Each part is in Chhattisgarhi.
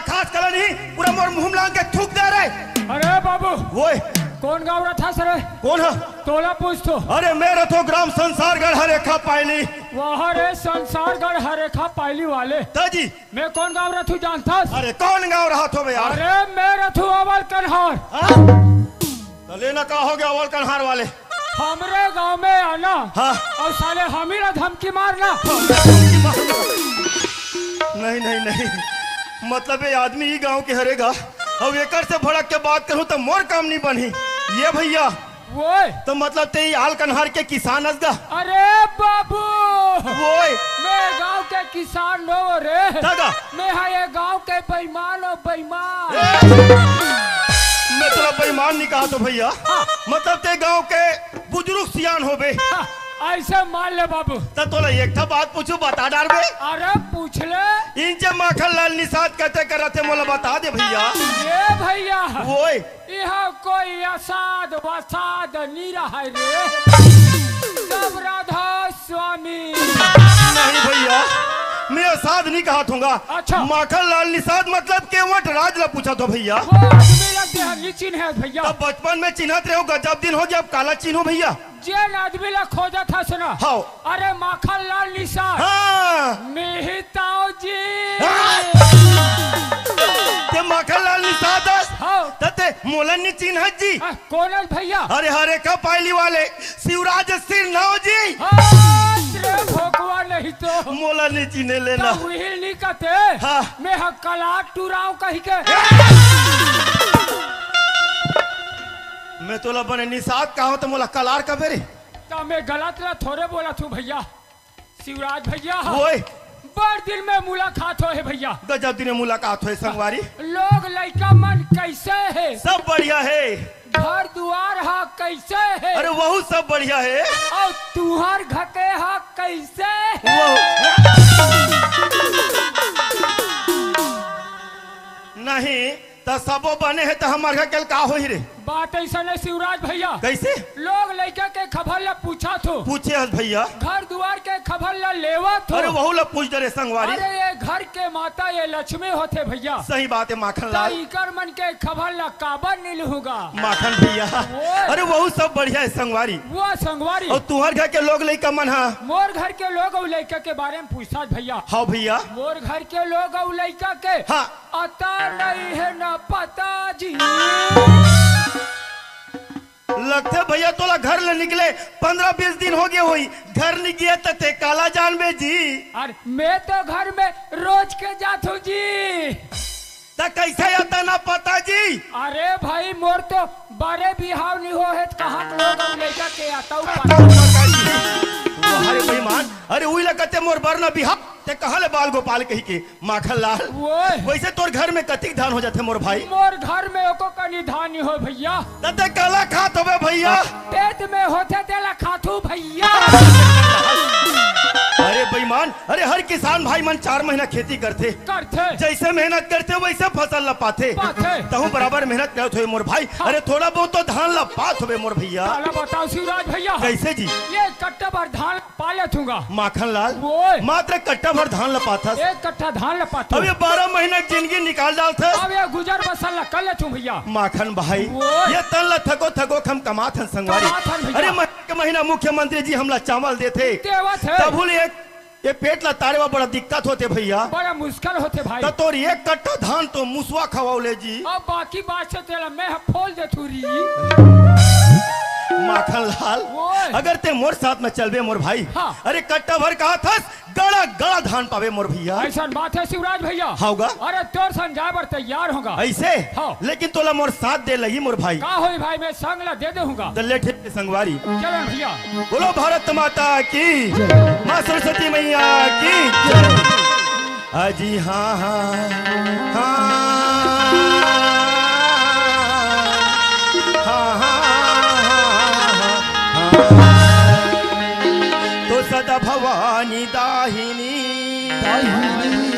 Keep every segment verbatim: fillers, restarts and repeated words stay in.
खास कला नहीं, पूरा मोर मुंह में लांग के थूक दे रे। अरे बाबू, ओए। कौन गाँव रथस रे? कौन ह? तोला पूछथों। अरे मैं रथों ग्राम संसारगढ़ हरेखा पायली। वाह रे संसारगढ़ हरेखा पायली वाले। त जी। मैं कौन गाँव रथों जानथस? अरे कौन गाँव रहत होबे यार? अरे मैं रथों अवल कन्हार। हाँ? त लेना का हो गया अवल कन्हार वाले? हमरे गांव में आना हाँ। अउ साले हमी ला धमकी मारना। नहीं, नहीं, नहीं, मतलब ये आदमी ई गांव के हरे गा, अउ एकर से भड़क के बात करूं त मोर काम नहीं बनही। ये भैया, ओए। त मतलब ते ई आल कन्हार के किसान अस गा? अरे बाबू, ओए। मैं गांव के किसान नो रे। त गा? मैं हा ये गांव के बेईमान अउ बेईमान। ए! मैं तोला बेईमान नहीं कहा तो भैया, हाँ। मतलब ते गांव के बुजुर्ग सियान होबे। हाँ, ऐसे मान ले बाबू। त तोला एक ठा बात पूछूं, बता डारबे। अरे पूछ ले। इंचे माखन लाल निषाद कते करत हे मोला बता दे भैया। ये भैया। ओए। यहाँ कोई असाध वसाध नहीं रहा है रे। सब राधा स्वामी। नहीं भैया, मैं असाध नहीं कहा थूंगा। अच्छा। माखन लाल निषाद मतलब केवट राज ला पूछा तो भैया। वो आदमी ला देहली चिन्ह है भैया। तब बचपन में चिन्हत रहे हो, गजब दिन हो गया, अब काला चिन्हो भैया। जेन आदमी ला खोजत हस ना। हाँ। अरे माखन लाल निषाद। हाँ। मेहताओ जी। हाँ। ते माखन लाल निषाद हस? हाँ। त ते मोला नी चिन्हत जी। हाँ, कौन है भैया? अरे हरेखा पायली वाले शिवराज सिन्हा जी। हाँ, रे भोकवा नहीं तो। मोला नी चिन्हे लेना। त उही नी कते। हाँ। मैं हा कलार टुराव कही के। मैं तोला बने निषाद कहा हूं त मोला कलार कबे रे? त मैं गलत ला थोरे बोलत हूं भैया। शिवराज भैया। ओए। बड़ दिन में मुलाकात होए हे भैया। गजब दिन में मुलाकात होए संगवारी। लोग लइका मन कैसे हे? सब बढ़िया हे। घर दुआर हा कैसे हे? अरे वहू सब बढ़िया हे। अउ तुहर घर के हा कैसे हे? वहू नहीं, त सबो बने हे, त हमर घर के ल का होही रे? बात ऐसा नहीं शिवराज भैया। कैसे? लोग लइका के खबर ला पूछा थो। पूछे हस भैया। घर दुआर के खबर ला लेवा थो। अरे वहू ला पूछ डरे संगवारी। अरे ये घर के माता ये लक्ष्मी होथे भैया। सही बात हे माखन त लाल। इकर मन के खबर ला काबर नहीं लूंगा? माखन भैया। ओए। अरे वहू सब बढ़िया हे संगवारी। वो संगवारी। अउ तुहर घर के लोग लइका मन हा? मोर घर के लोग अउ लइका के बारे में पूछा भैया। हाँ भैया। मोर घर के लोग अउ लइका के हाँ। अता नहीं हे ना पता जी। लगथे भैया तोला घर ले निकले पंद्रह बीस दिन हो गए होही, घर नी गे त ते काला जानबे जी। अरे मैं तो घर में रोज के जाथू जी। त कैसे अता ना पता जी? अरे भाई मोर तो बड़े बिहाव नहीं हो हे त कहाँ के लोग अउ लइका के अतउ पता। अरे बेईमान, अरे उही ला कते मोर बर ना बिहाव, ते कहाँ ले बाल गोपाल कही के? माखन लाल, ओए। वैसे तोर घर में कतिक धान हो जाथे मोर भाई? मोर घर में एको कनी धान नहीं हो भैया। त ते काला खात होबे भैया? पेट में होथे तेला खाथू भैया। अरे बेईमान, अरे हर किसान भाई मन चार महीना खेती करथे। करथे। जैसे मेहनत करथे वैसे फसल ला पाथे। पाथे। तहूँ बराबर मेहनत करत होबे मोर भाई। हाँ। अरे थोड़ा बहुत तो धान ला पात होबे मोर भैया। काला बताओ शिवराज भैया। कैसे जी? ये कट्टा भर धान पा लेथूंगा। माखन लाल, ओए। मात्र कट्टा भर धान ल पाथस। एक कट्टा धान ल पाथू। अब ये बारह महीना के जिंदगी निकाल डालथस। अब ये गुजर बसर ल कर लेथू भैया। माखन भाई, ओए। ये तन ल थको थको हम कमात हन संगवारी। कमात हन भैया। अरे महीना के महीना मुख्यमंत्री जी हमला चावल देथे। देवत हे। तभू ले एक, ये पेट ल तारे बर बड़ा दिक्कत होथे भैया। बड़ा मुश्किल होथे भाई। त तोर एक कट्टा धान तो मुसवा खवाओ ले जी। अब बाकी बात से तेला मैं ह फोल देथू री। माखन लाल, ओए। अगर ते मोर साथ में चलबे मोर भाई, हाँ। अरे कट्टा भर कहा थस, गड़ा गड़ा धान पाबे मोर भैया। ऐसन बात हे शिवराज भैया। हाँ गा। अरे तोर संग जाए बर तैयार हों गा। ऐसे? हाँ। लेकिन तोला मोर साथ दे लगही मोर भाई। का होही भाई, मैं संग ला दे देहूँ गा। त ले ठीक हे संगवारी। चलन भैया। बोलो भारत माता की, माँ सरस्वती मैया की। अजी हाँ, हाँ, हाँ, हाँ, हाँ, हाँ, हाँ। तो सदा भवानी दाहिनी, दाहिनी।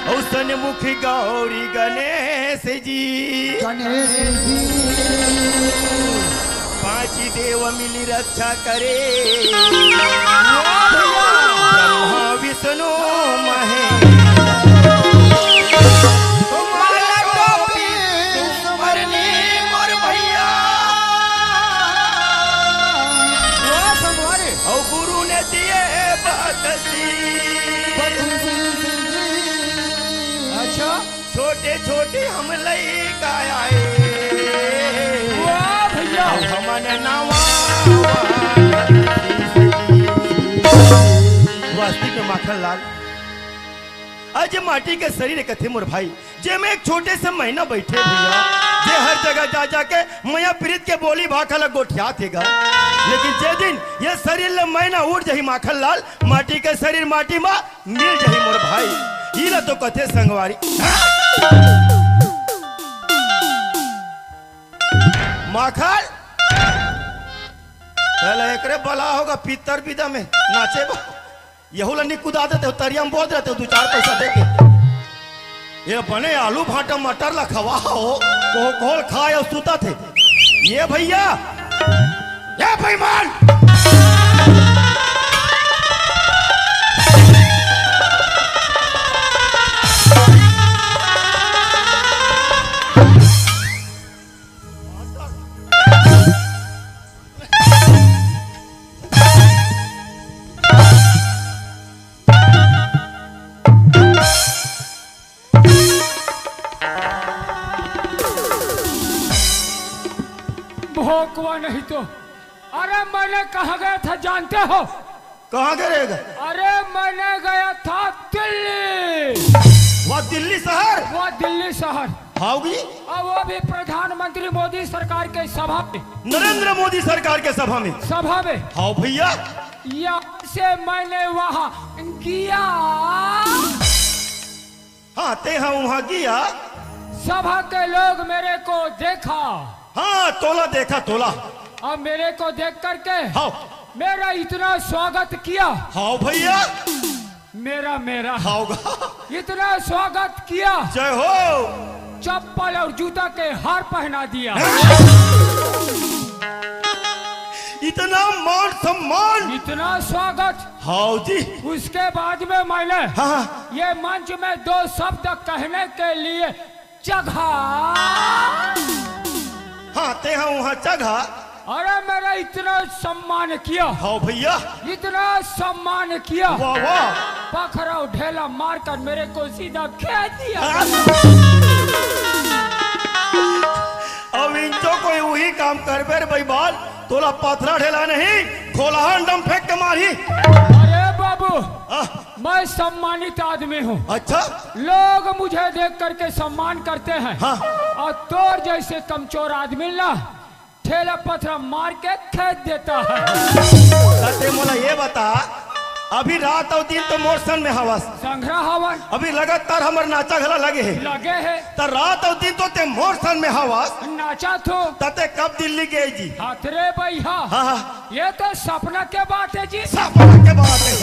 औ सन्मुख गौरी गणेश जी। गणेश जी। पांच देव मिली रक्षा करे। वाह भैया। ब्रह्मा विष्णु महेश। अच्छा। छोटे छोटे हम लइका आए। वाह भैया। हमन नवा वास्तविक में माखन लाल, आज माटी के शरीर कथे मोर भाई, जे में एक छोटे से मैना बैठे भैया, जे हर जगह जा जाके मया प्रीत के बोली भाखा ला गोठियात हेगा। लेकिन जे दिन ये शरीर ले मैना उड़ जाही माखन लाल, माटी के शरीर माटी मा मिल जाही मोर भाई। ई ला तो कथे संगवारी। माखन, पहले एकरे बला होगा पितर बिदा में नाचे बा। यहू ला निकुदा देते हो, तरिया में बोल देते हो, दू चार पैसा दे के। ये बने आलू भाटा मटर ला खवा हो, को कोल खाए और सुता थे। ये भैया, ये बेईमान। भोकवा नहीं तो। अरे मैंने कहा गया था जानते हो? कहाँ गए रहेगा? अरे मैंने गया था दिल्ली। वह दिल्ली शहर? वो दिल्ली शहर। हाउगी? और वो भी प्रधानमंत्री मोदी सरकार के सभा में। नरेंद्र मोदी सरकार के सभा में? सभा में। हाउ भैया। यहाँ से मैंने वहाँ गया। हाँ, ते हाँ वहाँ गया। सभा के लोग मेरे को देखा। हाँ, तोला देखा, तोला। और मेरे को देख करके हाउ। मेरा इतना स्वागत किया। हाउ भैया। मेरा मेरा हाउगा। इतना स्वागत किया। जय हो। चप्पल और जूता के हार पहना दिया। इतना मान सम्मान। इतना स्वागत। हाउ जी। उसके बाद में मैंने हाँ, हाँ। ये मंच में दो शब्द कहने के लिए चघा। हाँ, ते हाँ वहाँ चघा। अरे मेरा इतना सम्मान किया। हाउ भैया। इतना सम्मान किया। वाह, वाह। पखरा ढेला मारकर मेरे को सीधा खेद दिया। अब इंचो कोई वही काम करबे रे बेईमान, तोला पथरा ढेला नहीं, खोलहा अंडम फेंक के मारही। अरे बाबू, आ, मैं सम्मानित आदमी हूँ। अच्छा। लोग मुझे देख करके सम्मान करते हैं। हाँ। और तोर जैसे कमचोर आदमी ना ठेला पथरा मार के खेद देता है। ते मोला ये बता, अभी रात और दिन तो मोर सन में हवस। संघरा हवन। अभी लगातार हमर नाचा घला लगे हे। लगे है। त रात और दिन तो ते मोर सन में हवस। नाचा थो। त ते कब दिल्ली गए जी? हाथ रे भैया। हाँ, हाँ। ये तो सपना के बात है जी। सपना के बात है।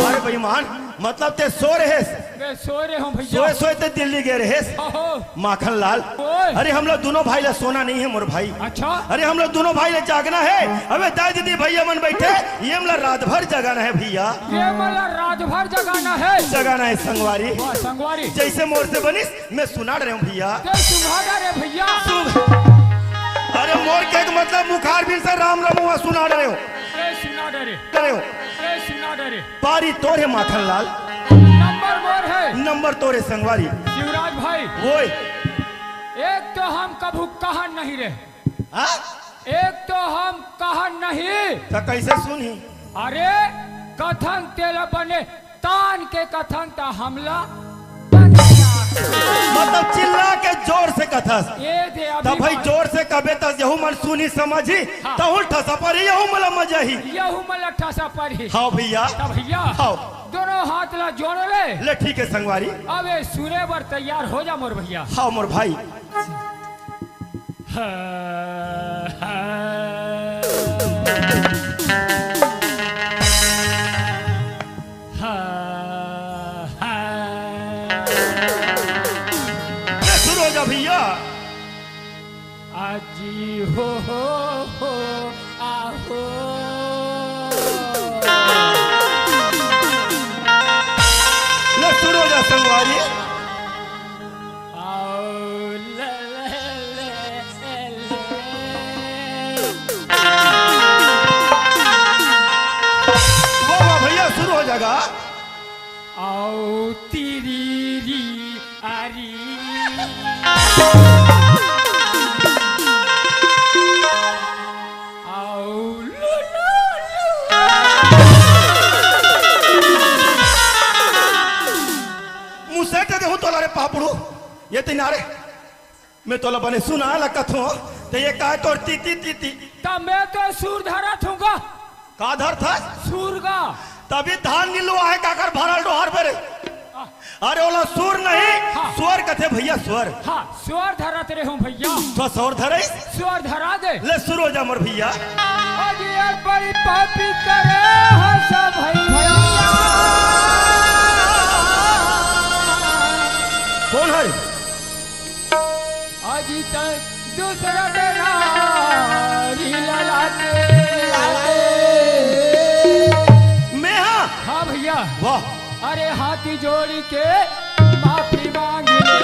अरे बेईमान, मतलब ते सो रहे, मैं सो रहे हूँ भैया। सोए सोए ते दिल्ली गए रहे। ओहो। माखन लाल। ओए। अरे हम लोग दोनों भाई ला सोना नहीं है मोर भाई। अच्छा। अरे हम लोग दोनों भाई ला जागना है। अबे दाई दीदी भैया मन बैठे, ये हमला रात भर जगाना है भैया। ये मला रात भर जगाना है। जगाना है संगवारी। वाह संगवारी। जैसे मोर से बनिस, मैं सुना रहे हूँ भैया। ते सुना डरे भैया। सुन। अरे मोर के मतलब मुखार भी से राम राम हुआ सुना रहे हो। ते सुना डरे। रहे हो। ते सुना डरे। पारी तोरे माखन लाल। नंबर मोर है। नंबर तोरे संगवारी। शिवराज भाई। वोय। एक तो हम कभू कहा नहीं रहे। हाँ? एक तो हम कहा नहीं। तो कैसे सुनी? अरे कथन तेला बने तान के कथन ता हमला। मतलब चिल्ला के जोर से कथस। ये दे अभी तब भाई बात। जोर से कबे तस यहू मन सुनी समझी। हाँ। तहुल ठसा पर यहू मला मजा ही। यहू मला ठसा पर ही। हाउ भैया। तब भैया। हाउ। दोनों हाथ ला जोड़ ले। ले ठीक है संगवारी। अब ये सुने बर तैयार हो जा मोर भैया। हाउ मोर भाई। हाँ, हाँ। हाँ, हाँ। ले शुरू हो जा भैया। आजी हो, हो, हो, आहो। ले शुरू हो जा संगवारी। आओ, ले, ले, ले, ले, ले। वाह, वाह, भैया, शुरू हो जाएगा। आओ, तिरी, री, अरे। आओ लुलु लु। मुसेट देहूं तोला रे पापड़ू, ये तिनारे। मैं तोला बने सुना ला कथों, ते ये काय तोर तीती तीती। त मैं तो सुर धरत हूँ गा। का धरथस? सुर गा। तभी धान नी लुआ हे, काकर भरल डोहर बरे। अरे ओला सुर नहीं, हाँ। स्वर कथे भैया, स्वर। हाँ, स्वर धरत रहे हूँ भैया। तो स्वर धरे? स्वर धरा दे। ले सुर हो जा मोर भैया। अजी यार बड़ी पापी करे हंसा भैया। कौन है? अजी तैं दूसरा के नारी ललाटे। मैं हाँ। हाँ भैया। वाह। अरे हाथ जोड़ी के माफी मांगी ले।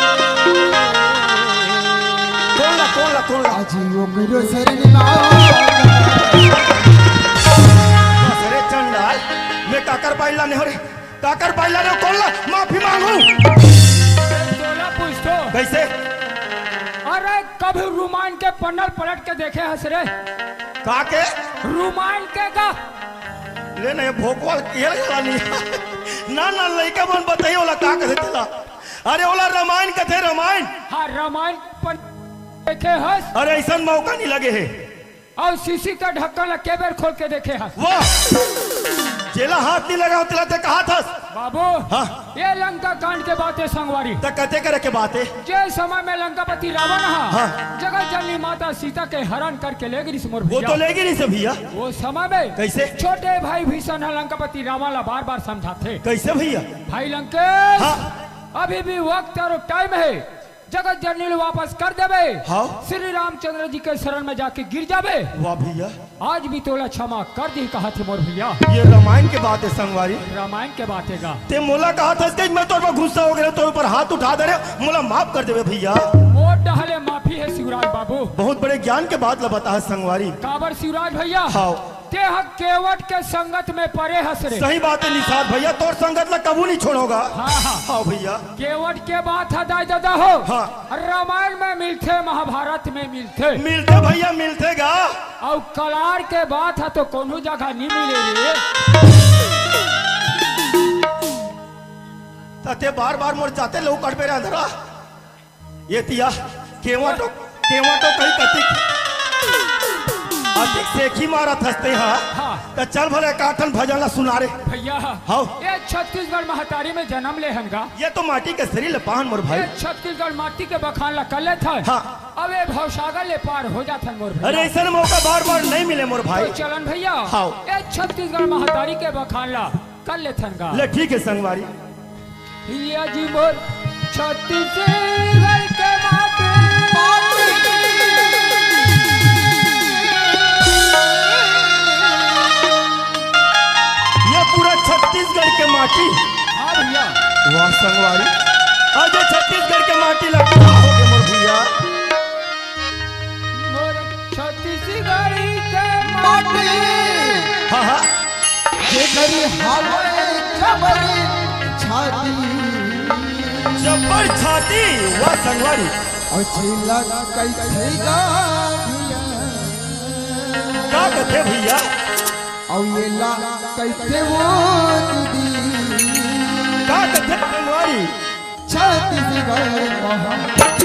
कौन ला, कौन ला, कौन ला? अजी वो मेरो शरण मा। बस रे चंडाल, मैं काकर बाइला नहीं हो रे। काकर बाइला रे, कौन ला माफी मांगू? तोला पूछतो। कैसे? अरे कभी रुमाल के पन्ना ल पलट के देखे हस रे? का के? रुमाल के का? ले ना, ये भोकवाल खेल गला नहीं। ना, ना, लइका मन बताइए ओला का कथे तेला। अरे ओला रामायण कथे, रामायण। हाँ, रामायण पन देखे हस? अरे ऐसन मौका नहीं लगे हे। अउ शीशी के ढक्कन ला के बेर खोल के देखे हस? वाह! जेला हाथ नहीं लगाओ तेला ते कहा थस? बाबू, हाँ। ये लंका कांड के बात हे संगवारी। त कते करे के बात हे? जे समय में लंकापति रावण हा, हाँ। जगत जननी माता सीता के हरण करके ले गिरिस मोर वो भैया। तो ले गिरिस भैया। वो समय में कैसे? छोटे भाई भीषण हा लंकापति रावण ला बार बार समझाथे। कैसे भैया? भाई लंकेश, हाँ। अभी भी वक्त अउ टाइम हे, जगत जननी ल वापस कर देबे। हाँ। श्री रामचंद्र जी के शरण में जाके गिर जाबे। वाह भैया। आज भी तोला क्षमा कर दी कहा थे मोर भैया। ये रामायण के बात हे संगवारी। रामायण के बात हे गा। ते मोला कहा थस कि मैं तोर पर गुस्सा हो गया, तोर ऊपर हाथ उठा दे रहे, मोला माफ कर देबे भैया। मोर डहले माफी हे शिवराज बाबू। बहुत बड़े ज्ञान के बात ला बता हे संगवारी। काबर शिवराज भैया? हाँ। ते ह केवट के संगत में परे हस रे। सही बात हे निषाद भैया, तोर संगत ला कबू नहीं छोड़ोगा। हाँ, हाँ। हाँ भैया। केवट के बात ह दाई ददा हो। हाँ। रामायण में मिलथे, महाभारत में मिलथे। मिलथे भैया, मिलथे गा। अउ कलार के बात ह तो कोनो जगह नहीं मिले रे। त ते बार बार मोर जाते लहू कटबे रे अंधरा। ये तिया, केवट, केवट कहीं कतिक, अतिक सेखी मारत हस ते हा। हाँ। त चल भले एकाठन भजन ला सुना रे। भैया, हाँ। ये छत्तीसगढ़ महतारी में जन्म ले हन गा। ये तो माटी के शरीर ले पाहन मोर भाई। ये छत्तीसगढ़ माटी के बखान ला कर लेथन। हाँ। अब ये भवसागर ले पार हो जाथन मोर भैया। अरे ऐसन मौका बार बार नहीं मिले मोर भाई। तो चलन भैया, हाँ। ये छत्तीसगढ़ महतारी के बखान ला कर लेथन गा। ले ठीक हे संगवारी। ये जी मोर छत्तीसगढ़ के माटी। ये पूरा छत्तीसगढ़ के माटी। हाँ भैया। वाह संगवारी, आज ये छत्तीसगढ़ के माटी ला पूरा हो गए मोर भैया। मोर छत्तीसगढ़ के माटी। हाँ, हाँ। जेकर हवय जबर छाती। जबर छाती, वाह संगवारी। अउ जेला कहिथे गा भैया। का कथे भैया? अउ येला कहिथे वो दीदी। का कथे संगवारी? छत्तीसगढ़ महाकाली।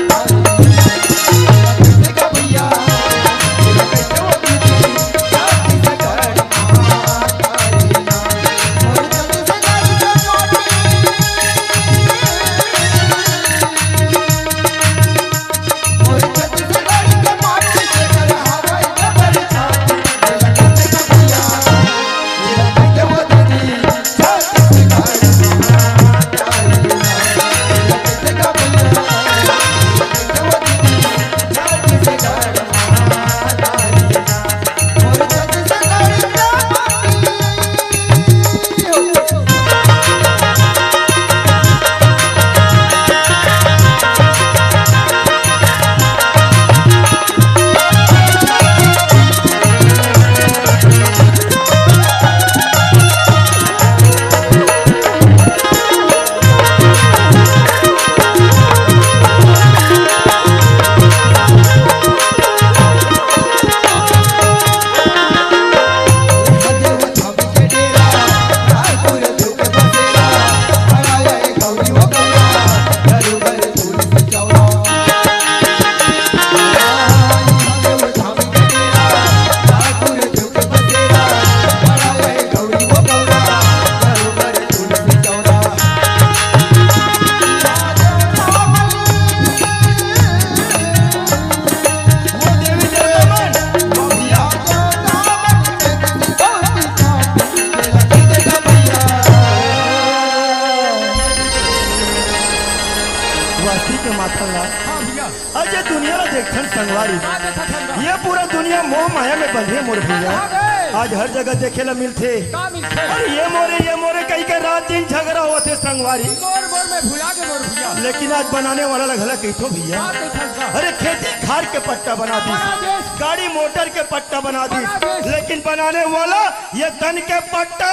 बस्ती के माथन ला। हाँ भैया। आज ये दुनिया ला देखथन संगवारी। का देखत हन गा? ये पूरा दुनिया मोह माया में बंधे मोर भैया। कहाँ गए? आज हर जगह देखे ला मिलथे। का मिलथे? अरे ये मोरे, ये मोरे कहि के रात दिन झगड़ा होथे संगवारी। मोर, मोर में भुला गे मोर भैया। लेकिन आज बनाने वाला ला घला कहिथो भैया। का कहिथस गा? अरे खेती खार के पट्टा बना बना दिस, दिस। गाड़ी मोटर के पट्टा बना दिस, बना दिस। लेकिन बनाने वाला ये तन के पट्टा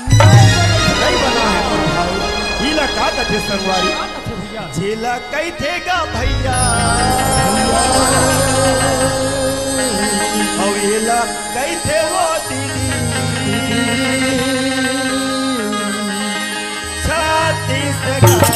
नहीं बना है मोर भाई। इला का कथे संगवारी? का कथे भैया? जेला कहिथे गा भैया, अउ एला कहिथे वो दीदी। छत्तीसगढ़